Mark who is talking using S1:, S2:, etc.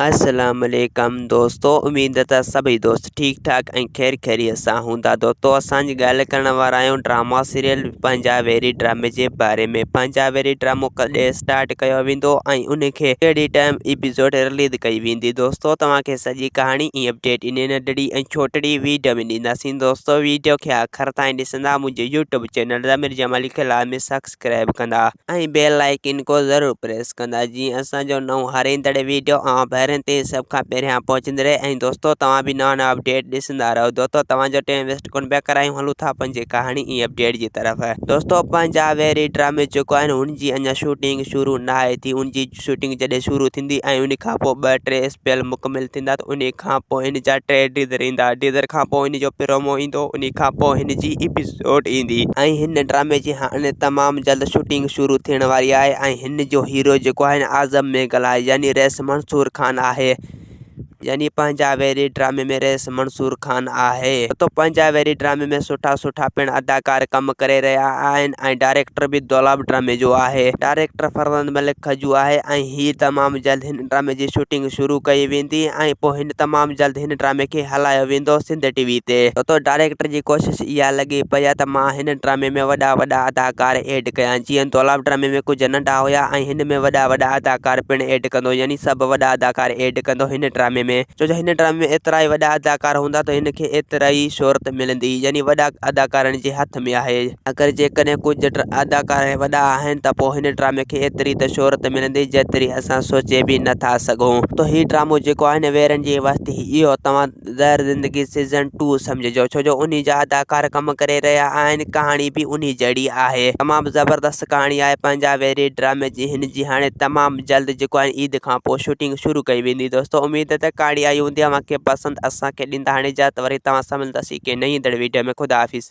S1: السلام عليڪم دوستو اميد ته سڀئي دوست ٺيڪ ٺاڪ ۽ خير خيريت سان هوندا دوستو اسان جي ڳالهه ڪرڻ وارا آهيون ڊراما سيريل پنهنجا ويري ڊرامي جي باري ۾ پنهنجا ويري ڊرامو ڪڏهن اسٽارٽ ڪيو ويندو ۽ ان کي ڪهڙي ٽائيم ايپيسوڊ رليز ڪئي ويندي دوستو توهان کي سڄي ڪهاڻي ۽ اپڊيٽ انهي ننڍڙي ۽ ڇوٽڙي ويڊيو ۾ ڏينداسين دوستو ويڊيو کي آخر تائين ڏسندا منهنجي يوٽيوب چينل ضمير جمالي کي لازمي سبسڪرائب ڪندا ۽ بيل آئيڪن ڪو ضرور پريس ڪندا جيئن اسان جو نئون هر ايندڙ ويڊيو اوهان ڀائرن تائين سڀ کان پهريان پهچندي رهي ۽ دوستو توهان به نوان نوان اپڊيٽ ڏسندا رهو دوستو توهان جو ٽائيم ويسٽ ڪونه پيا ڪرايون هلون ٿا پنهنجي ڪهاڻي ۽ اپڊيٽ جي طرف دوستو پنهنجا ويري ڊرامي جيڪو آهن ان جي اڃا شوٽنگ شروع ناهي ٿي ان جي شوٽنگ جڏهن شروع ٿيندي ۽ ان کان پوء ٻه ٽي اسپيل مڪمل ٿيندا ته ان کان پوء ان جا ٽي ڊيزر ايندا ڊيزر کان پوء ان جو پرومو ايندو ان کان پوء هن جي ايپيسوڊ ايندي ۽ هن ڊرامي جي هاڻي تمام جلد شوٽنگ شروع ٿيڻ واري آهي ۽ هن جو هيرو جيڪو آهي اعظم مينگل آهي يعني رئيس منصور خان آهي يعني پنهنجا ويري ڊرامي ۾ رئيس منصور خان آهي تو پنهنجا ويري ڊرامي ۾ سٺا سٺا پڻ اداڪار ڪم ڪري رهيا آهن ۽ ڊائريڪٽر به دولاب ڊرامي جو آهي ڊائريڪٽر فرزند ملڪ کجو آهي ۽ هي تمام جلد هن ڊرامي جي شوٽنگ شروع ڪئي ويندي ۽ پوء هن تمام جلد هن ڊرامي کي هلايو ويندو سنڌ ٽي وي تي. تو ڊائريڪٽر جي ڪوشش اها لڳي پئي آهي ته مان هن ڊرامي ۾ وڏا وڏا اداڪار ايڊ ڪيان جيئن دولاب ڊرامي ۾ ڪجهه ننڍا هيا ۽ هن ۾ وڏا وڏا اداڪار پڻ ايڊ ڪندو يعني سڀ وڏا اداڪار ايڊ ڪندو هن ڊرامي ۾ ڇو جو هن ڊرامي ۾ ايترا ئي وڏا اداڪار هوندا ته هن کي ايترا ئي شهرت ملندي يعني وڏا اداڪارن جي هٿ ۾ آهي. اگر جيڪڏهن ڪجهه اداڪار وڏا آهن ته پوء هن ڊرامي کي ايتري ته شهرت ملندي جيتري اسان سوچي به نه ٿا سگهون ته هي ڊرامو جيڪو آهي نه ويرن جي وستي اهو توهان زهر زندگي سيزن ٽو سمجهجو ڇو جو انهي جا اداڪار ڪم ڪري رهيا آهن ڪهاڻي به انهي جهڙي آهي تمام زبردست ڪهاڻي آهي پنهنجا ويري ڊرامي جي هن جي هاڻي تمام جلد جيڪو آهي عيد کان پوء شوٽنگ شروع ڪئي ويندي دوستو اميد ته ڪهاڻي آئي هوندي اوهان کي پسند اسان کي ڏيندا هاڻي اجازت وري توهان سان ملنداسين ڪنهن نئين ايندڙ ويڊيو ۾ خدا حافظ.